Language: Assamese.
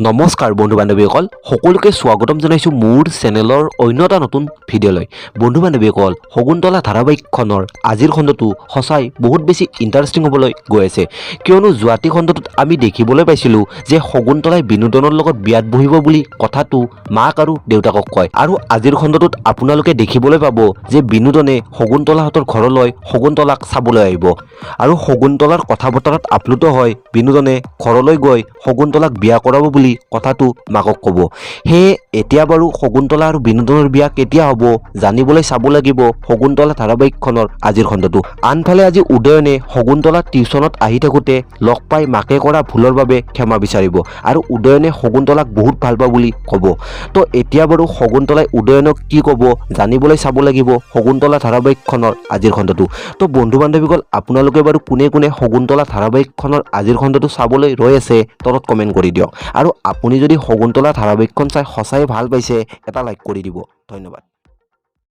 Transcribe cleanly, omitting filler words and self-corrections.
নমস্কাৰ বন্ধু বান্ধৱীসকল, সকলোকে স্বাগতম জনাইছোঁ মোৰ চেনেলৰ অন্য এটা নতুন ভিডিঅ'লৈ। বন্ধু বান্ধৱীসকল, শকুন্তলা ধাৰাবাহিকখনৰ আজিৰ খণ্ডটো সঁচাই বহুত বেছি ইণ্টাৰেষ্টিং হ'বলৈ গৈ আছে। কিয়নো যোৱাটি খণ্ডটোত আমি দেখিবলৈ পাইছিলোঁ যে শকুন্তলাই বিনোদনৰ লগত বিয়াত বহিব বুলি কথাটো মাক আৰু দেউতাকক কয়। আৰু আজিৰ খণ্ডটোত আপোনালোকে দেখিবলৈ পাব যে বিনোদনে শকুন্তলাহঁতৰ ঘৰলৈ শকুন্তলাক চাবলৈ আহিব আৰু শকুন্তলাৰ কথা বতৰাত আপ্লুত হৈ বিনোদনে ঘৰলৈ গৈ শকুন্তলাক বিয়া কৰাব বুলি কথাটো মাকক ক'ব। সেয়ে এতিয়া বাৰু শকুন্তলা আৰু বিনোদনৰ বিয়া কেতিয়া হ'ব, জানিবলৈ চাব লাগিব শকুন্তলা ধাৰাবাহিকখনৰ আজিৰ খণ্ডটো। আনফালে আজি উদয়নে শকুন্তলা টিউচনত আহি থাকোঁতে লগ পাই মাকে কৰা ভুলৰ বাবে ক্ষমা বিচাৰিব আৰু উদয়নে শকুন্তলাক বহুত ভাল পাওঁ বুলি ক'ব। তো এতিয়া বাৰু শকুন্তলাই উদয়নক কি ক'ব, জানিবলৈ চাব লাগিব শকুন্তলা ধাৰাবাহিকখনৰ আজিৰ খণ্ডটো। তো বন্ধু বান্ধৱীসকল, আপোনালোকে বাৰু কোনে কোনে শকুন্তলা ধাৰাবাহিকখনৰ আজিৰ খণ্ডটো চাবলৈ ৰৈ আছে, তলত কমেণ্ট কৰি দিয়ক। আৰু আপুনি যদি শকুন্তলা ধাৰাবাহিকখন চাই সঁচাই ভাল পাইছে, এটা লাইক কৰি দিব। ধন্যবাদ।